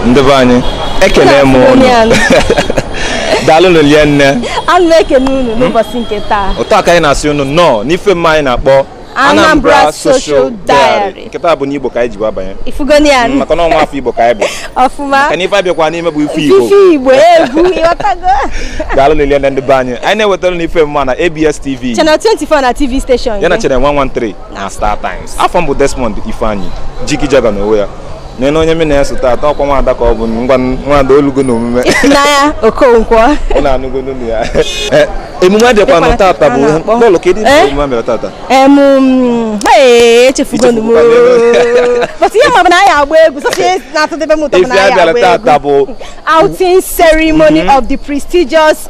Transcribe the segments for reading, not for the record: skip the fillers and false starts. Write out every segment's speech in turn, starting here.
Ndị be anyị, ekele m unu. Daalụ nne. Ana m ekele unu n'ụbọchị nke taa. Otu aka anyị na-asị unu nnọọ n'ife mma anyị na-akpọ Anambra Social Diary. Nke taa bụ n'Igbo ka anyị ji abanye. Ifugonian. Maka na ọnwa afọ Igbo ka anyị bụ. Ọfụma. Maka na ife abịakwa n'ime bụ ife Igbo. Ife Igbo egwu ịghọtago. Daalụ nne ndị be anyị. Anyị na-ewetara n'ife mma na ABS TV. Channel 24 na TV station. Ya na Channel 113 na Star Times. Afọ m bụ Desmond Ifeanyi. Jiggy Jaga n'onwe ya. Nene onye m na-eso taata ọkwa nwaada ka ọ bụ ngwa nwaada olugo n'omume. Ifunanya Okonkwo. Ọ na-anụgo n'ụlọ ya. Emume adịkwa nụ taata bụ bọọlụ kedu emume mere taata? Echefugo m. But ihe ma bụ na anyị agba egwu sọsọ ihe na-atụdebe m ụtọ bụ na anyị agba egwu. Taata bụ outing ceremony of the prestigious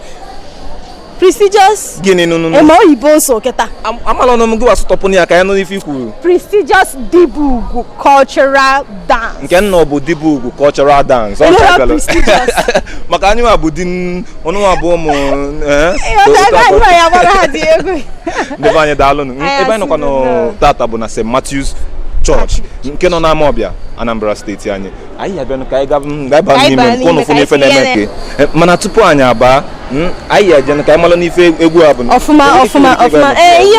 gịnị nụnụ? Ema oyibo nso kịta. Amala ọnụ m gị wasụtọpụ ya ka ya nụ n'ife ikwuru. Prestigious Dibugwu Cultural Dance. Nke nna bụ Dibugwu Cultural Dance. Prestigious. Maka anyị nwa bụ di ọnụ nwa bụ ụmụ ndị be anyị daalụnụ. Ebe anyị nọkwa tata bụ na St. Matthew's Church nke nọ n'Amawbia, Anambra steeti anyị. Anyị abịanụ ka anyị gaba n'ime nke ụnụ fụ n'ife na-eme ke. Mana tupu anyị abaa, anyị ejenụ ka anyị malụ n'ife egwu a bụ. Ọfụma ọfụma ọfụma. Ihe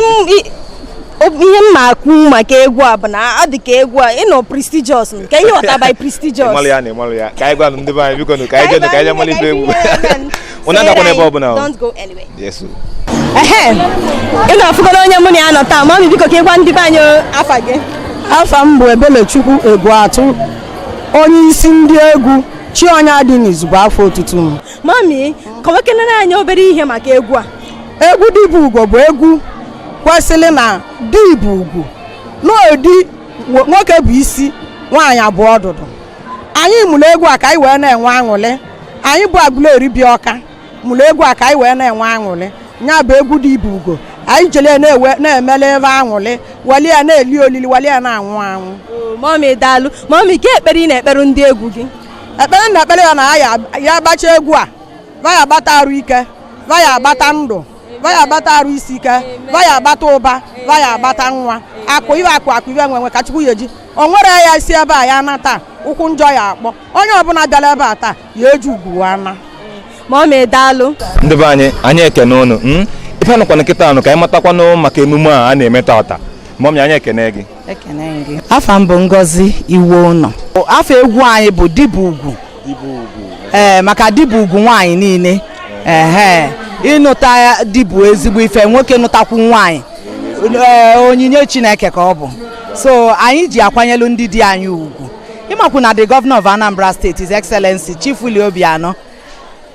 m ma-akwu maka egwu a bụ na ọ dị ka egwu a ịnọ prestigious nke ihe ọta by prestigious. Ịmalụ ya na ịmalụ ya. Ka anyị gwa ndị be anyị biko nụ ka anyị jenụ ka anyị malụ ife egwu. Ụnụ agakwana ebe ọbụla. Don't go anywhere. Yes. Ehe. Ị na-afụgoro onye mụ na ya nọ taa. Mami biko ka ị gwa ndị be anyị afa gị. Afa m bụ Ebelechukwu Egwuatu, onye isi ndị egwu Chionya dị n'izu bụ afọ otutu m. Mami, kọwakenere anyị obere ihe maka egwu a. Egwu Dibugwu bụ egwu kwesịrị na Dibugwu n'ụdị nwoke bụ isi, nwaanyị abụọ ọdụdụ. Anyị mụrụ egwu a ka anyị wee na-enwe aṅụrị. Anyị bụ Aguleri bi Ọka mụrụ egwu a ka anyị wee na-enwe aṅụrị. Nya bụ egwu Dibugwu. Anyị jele na-emele ebe aṅụrị, wali ya na-eli olili, wali ya na-anwụ anwụ. Mami daalụ. Mami, ka ekpere ị na-ekpere ndị egwu gị? Ekpere na ekpere ya na ya agbacha egwu a, va ya agbata arụ ike, va ya agbata ndụ, va ya agbata arụ isi ike, va ya agbata ụba, va ya agbata nwa. Akụ iwe akụ akụ iwe nwenwe ka Chukwu ya eji. O nwere ya si ebe a ya na taa, ụkwụ njọ ya akpọ. Onye ọbụla bịara ebe a taa, ya eji ugwu ana. Mami daalụ. Ndị be anyị, anyị ekene unu. Ife anụkwana nkịta anụ ka anyị matakwanụ maka emume a na-eme taata. Mami, anyị ekene gị. Ekene gị. Afa m bụ Ngozi Iwonọ. Afọ egwu anyị bụ Dibugwu. Ee, maka Dibugwu nwaanyị niile. Ehe. Ịnụta dibu ezigbo ife, nwoke nụtakwu nwaanyị. Onyinye Chineke ka ọ bụ. So anyị ji akwanyelu ndị di anyị ugwu. Ịmakwu na the governor of Anambra State, His Excellency Chief Willie Obianọ,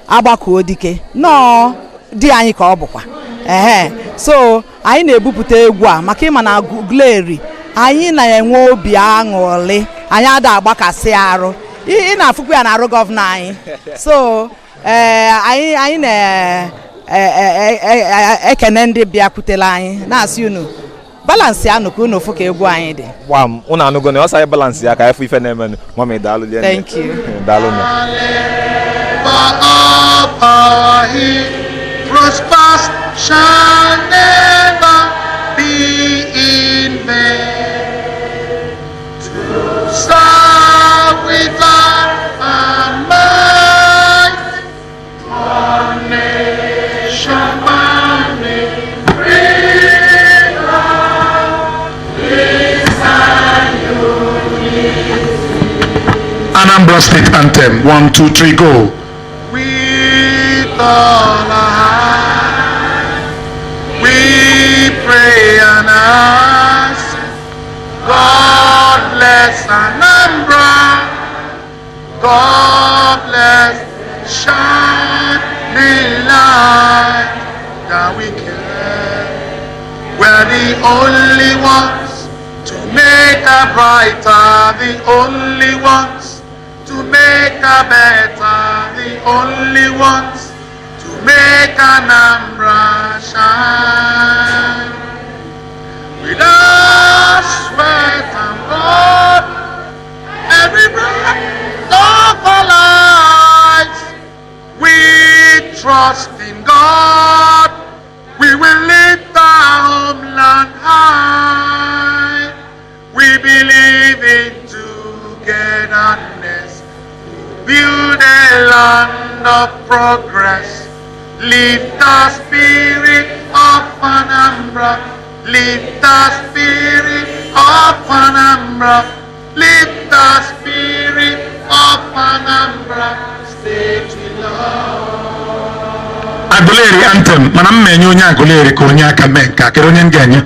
agbakuo dike. Nọọ di anyị ka ọ bụkwa. Ehe. So anyị na-ebupụta egwu a maka ịma na Aguleri anyị na-enwe obi aṅụrị, anyị ada agbakasị arụ. Ị na-afụkwa ya na arụ gọvanọ anyị. So anyị na-ekene ndị bịakwutere anyị na-asị unu balansị anụ ka unu fụ ka egwu anyị dị. Gbam, unu anụgo na ọsọ anyị balansị ya ka anyị fụ ife na-emenụ. Mami daalụ. Thank you. Daalụ. Prosper shall never be in vain. To serve with life and might, one nation bound in freedom, peace and unity. Anambra State Anthem, 1, 2, 3, go. With all our heart, we pray and ask, God bless Anambra, God bless shining light that we can. We're the only ones to make her brighter, the only ones to make her better, the only ones to make Anambra shine. With our sweat and blood, every breath of our lives, we trust in God, we will lift our homeland high. We believe in togetherness. land of progress. Lift the spirit of Anambra. Lift the spirit of Anambra. Lift the spirit of Anambra. State we love. Aguleri anthem mana m na-enye onye Aguleri ka onye aka mee nke a kedu onye m ga-enye?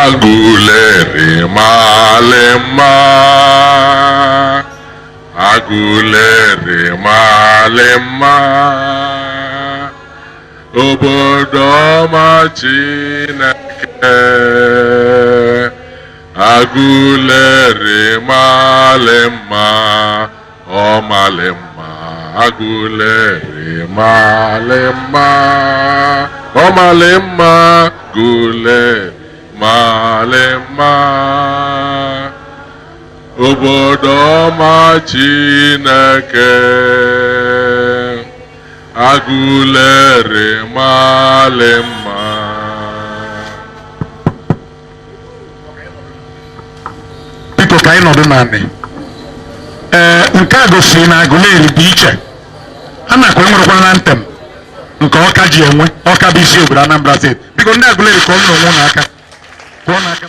Aguleri malema, Aguleri malema, obodo ọma Chineke. Aguleri malema, ọ malema, Aguleri malema, ọ malema, Aguleri malema, obodo ọma Chineke. Aguleri malema. Biko ka anyị nọdụ naanị. Ee, nke a gosiri na Aguleri dị iche. A nakwa enwerekwa na ntem nke Ọka ji enwe. Ọka bụ isi obodo Anambra steeti. Biko ndị Aguleri kụọ nna onwe n'aka. Kụọ n'aka.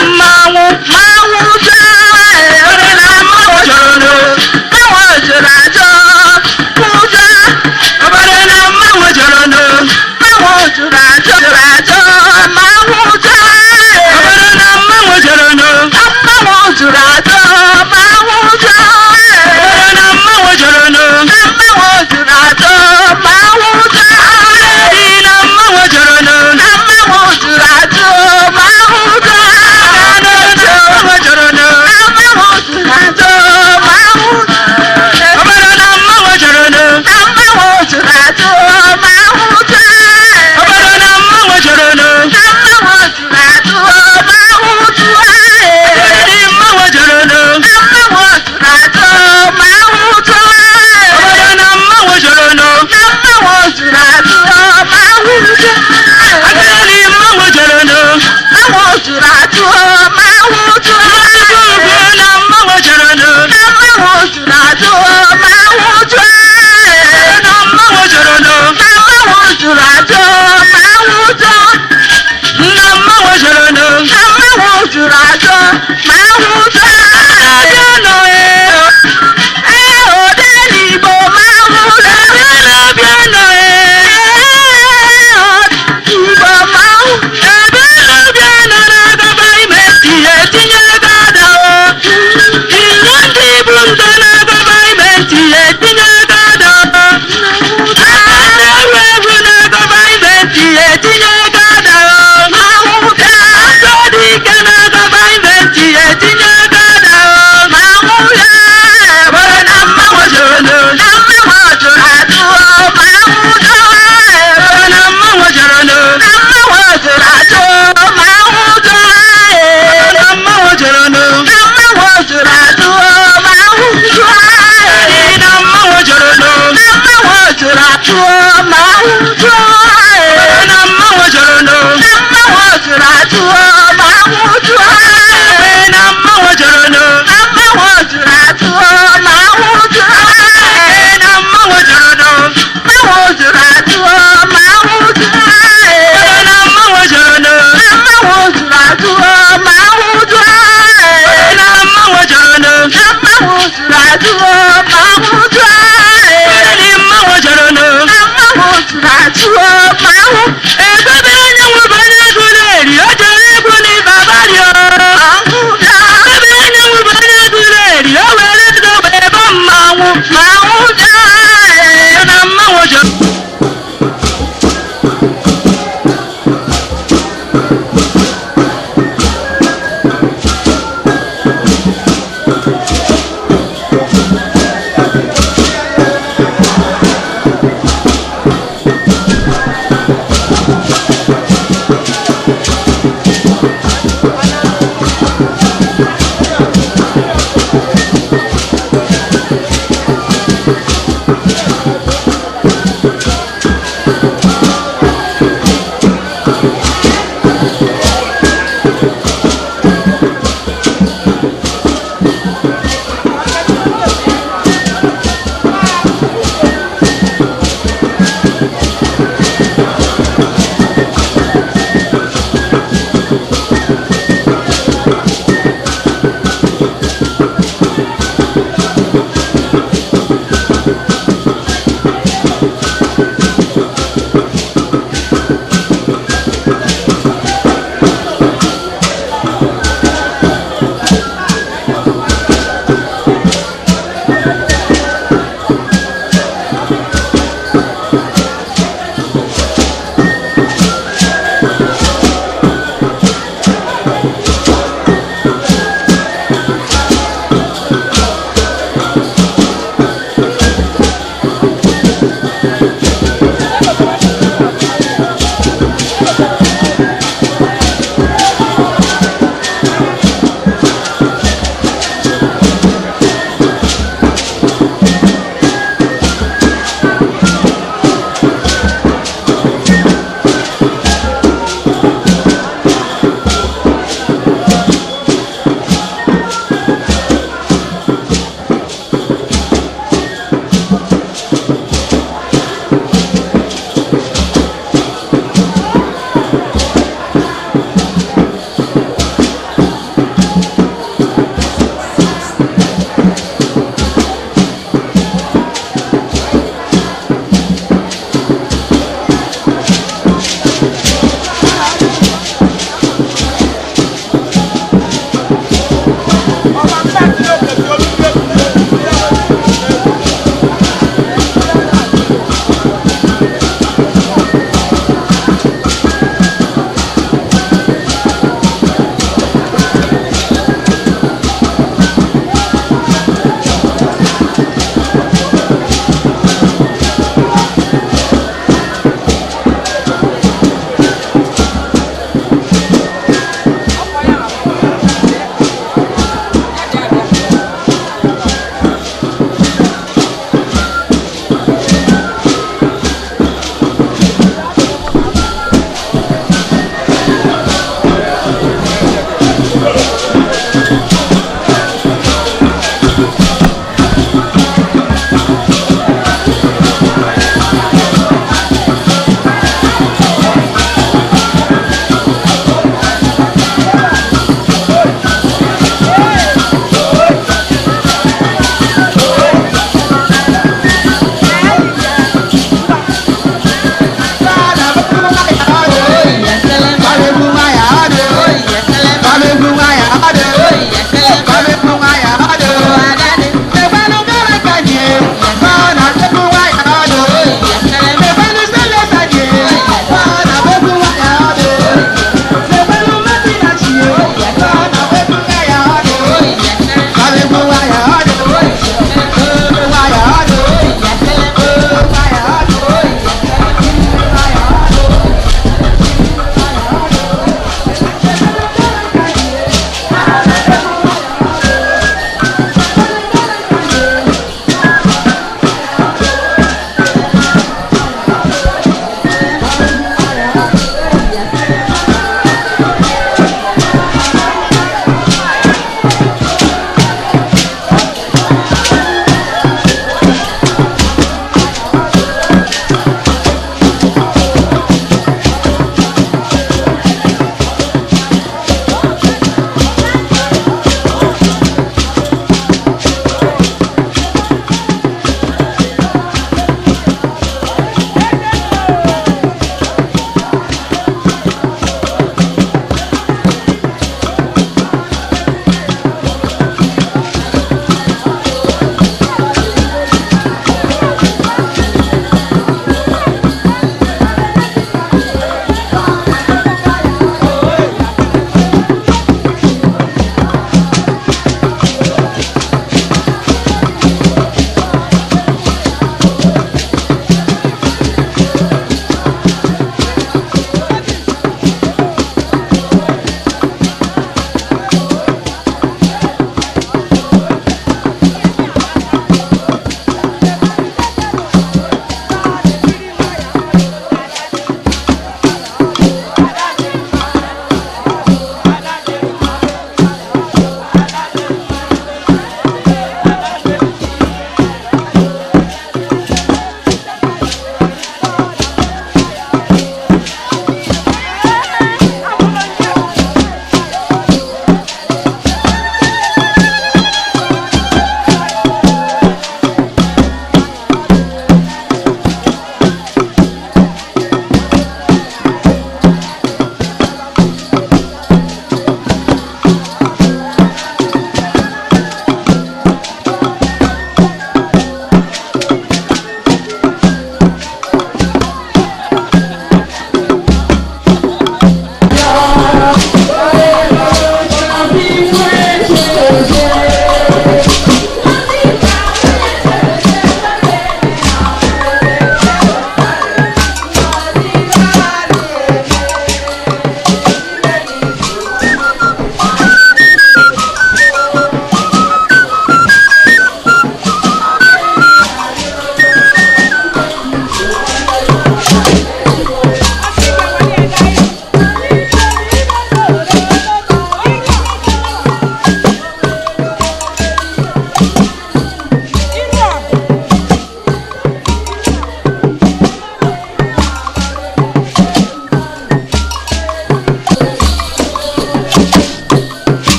Mmanwụ bịa! ajụọ mmanwụ jụọ ee mmanwụ jụrụ nụ mmanwụ jụrụ ajụọ mmanwụ egobe anyanwụ bụ onye Aguleri o jere egwu n'ịba abalị o ebe anyanwụ bụ onye Aguleri o were ego wee ba mmanwụ mmanwụ bịa ee na mmanwụ jụrụ.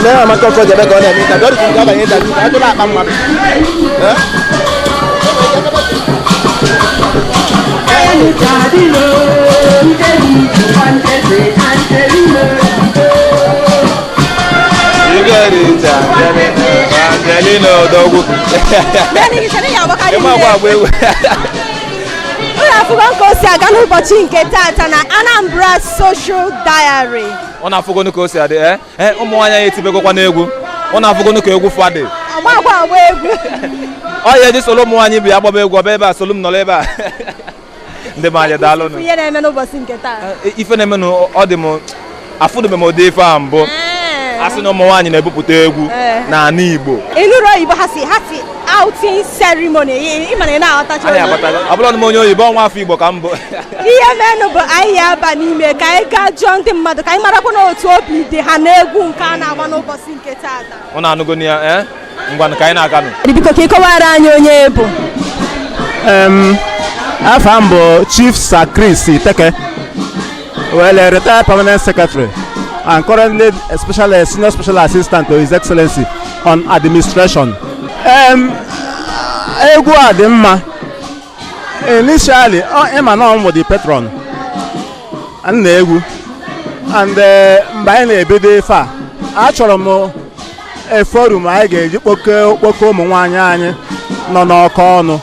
Lee Amaka Okoji ebe ka ọ na-eme interview. Ọ dịka ọ ga-abanye interview ka atụrụ akpa mmadụ. Angelina Odogwu. Ụlọ afụgo nke o si aga n'ụbọchị nke taata na Anambra Social Diary. Ọ na-afụgo ka o si adị ụmụ nwaanyị anyị etibegokwa n'egwu. Ọ na-afụgo ka egwu fadị. Ọgbakwa agba egwu. Ọ ya eji solo ụmụ nwaanyị bi agbaba egwu ọba ebe a solo m nọrọ ebe a. Ndị be anyị daalụ nụ. Ihe na-eme n'ụbọchị nke taa. Ife na-eme nụ ọ dị m afụdụbe m ụdị ife a mbụ. A sị na ụmụ nwaanyị na-ebupụta egwu n'ala Igbo. Ị nụrụ oyibo ha si outing ceremony ị mana ị na-aghọtacha. Ọ bụrụ na m onye oyibo ọnwa afọ Igbo ka m bụ. Ihe menụ bụ anyị ya aba n'ime ka anyị gaa jụọ ndị mmadụ ka anyị marakwa na otu obi dị ha n'egwu nke a na-agba n'ụbọchị nke taata. Ọ na-anụgo ya ngwanụ ka anyị na-aganụ. Biko ka ị kọwara anyị onye bụ. Afa m bụ Chief Sir Chris Iteke, well, retired permanent secretary and currently a senior special assistant to His Excellency on administration. Egwu a dị mma. Initially, ịma na ọ bụ the patron na egwu, and mgbe anyị na-ebido ife a, achọrọ m a forum anyị ga-eji kpokọ ụmụ nwaanyị anyị nọ n'ọkọ ọnụ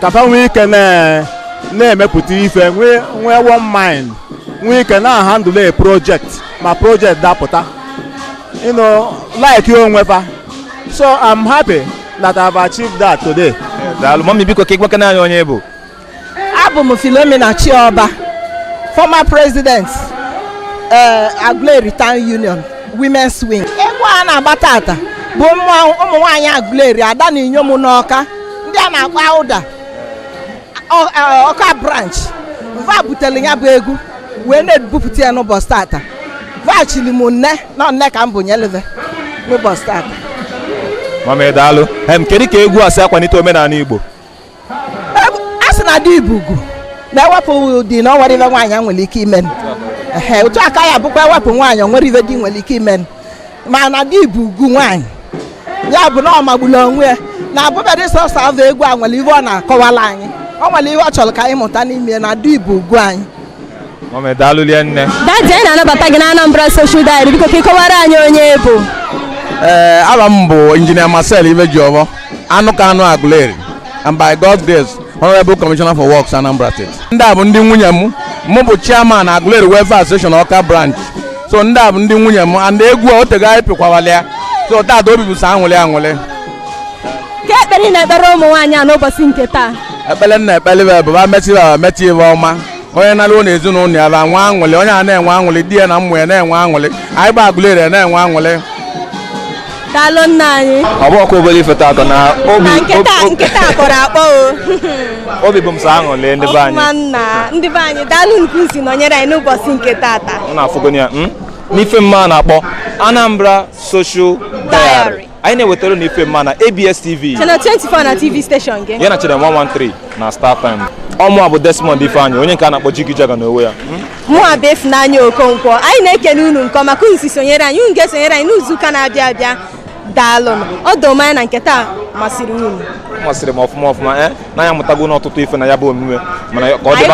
ka fa nwee ike na-emepụta ife, nwee one mind, nwee ike na-ahandle a project ma project dapụta, you know, like onwe fa. So I'm happy that I've achieved that today. Daalụ mami, biko ka ịgwakena anyị onye bụ. Abụ m Philomena Chioba, former president Aguleri Town Union Women's Wing. Egwu a na-agba tata bụ ụmụ nwaanyị Aguleri, ada na inyom n'Ọka, ndị a na-akpọ ụda Ọka branch. Va butere ya bụ egwu wee na-ebupụta ya n'ụbọchị tata. Va chiri m nne na nne ka m bụ nyeleve n'ụbọchị tata. Mami daalụ. Kedu ka egwu a si akwalite omenala Igbo? A sị na dị ibugu na-ewepụ dị na ọ nwere ibe nwaanyị nwere ike ime. Otu aka ya bụkwa ewepụ nwaanyị o nwere ibe di nwere ike ime, mana dị ibugu nwaanyị ya bụ na ọ magburu onwe ya na abụbedị sọsọ avọ egwu a nwere ibe ọ na-akọwala anyị, ọ nwere ihe ọ chọrọ ka anyị mụta n'ime na dị ibugu anyị. Mami daalụ lie nne. Daddy, anyị na-anabata gị na Anambra Social Diary. Biko ka ị kọwara anyị onye bụ. Aha m bụ Engineer Marcel Ivejiọfọ, Anụ Aguleri, and by God's grace, Honorable Commissioner for Works, Anambra State. Ndị a bụ ndị nwunye m, mụ bụ chairman Aguleri Welfare Association Ọka branch. So ndị a bụ ndị nwunye m, and egwu a otego anyị pịkwawala ya. So taata obi bụ sọ aṅụlị aṅụlị. Ka ekpere ị na-ekpere ụmụ nwaanyị a n'ụbọchị nke taa? Ekpere m na-ekpere bụ ba metị ibe ọma. Onye na-alụ na ezinụlọ ya ba nwe aṅụlị, onye a na-enwe aṅụlị, di ya na mmụ ya na-enwe aṅụlị. Anyị bụ Aguleri na-enwe aṅụlị. Daalụ nna anyị. Ọ bụ ọkụ obere ife taata na obi nkịta kpọrọ akpọ o. Obi bụ m sọ aṅụlị ndị be anyị. Ọfụma nna, ndị be anyị daalụ nke usi nọnyere anyị n'ụbọchị nke taata. Ọ na-afụgo ya n'ife mma na-akpọ Anambra Social Diary. Anyị na-ewetara n'ife mma na ABS TV Channel 24 na TV station gị. Ya na Channel 113 na Star Time. Ọmụ bụ Desmond Ifeanyị, onye nke a na-akpọ Jiggy Jaga n'onwe ya. Mụ a bụ Ifunanya Okonkwo. Anyị na-ekele unu nke ọma ka unu si sonyere anyị. Unu ga-esonyere anyị n'izu ụka na-abịa abịa. Daalụ. Ọ doo m anya na nke taa masịrị unu. Masịrị m ọfụma ọfụma na ya amụtago n'ọtụtụ ife na ya bụ omume mana ka ọ dịba.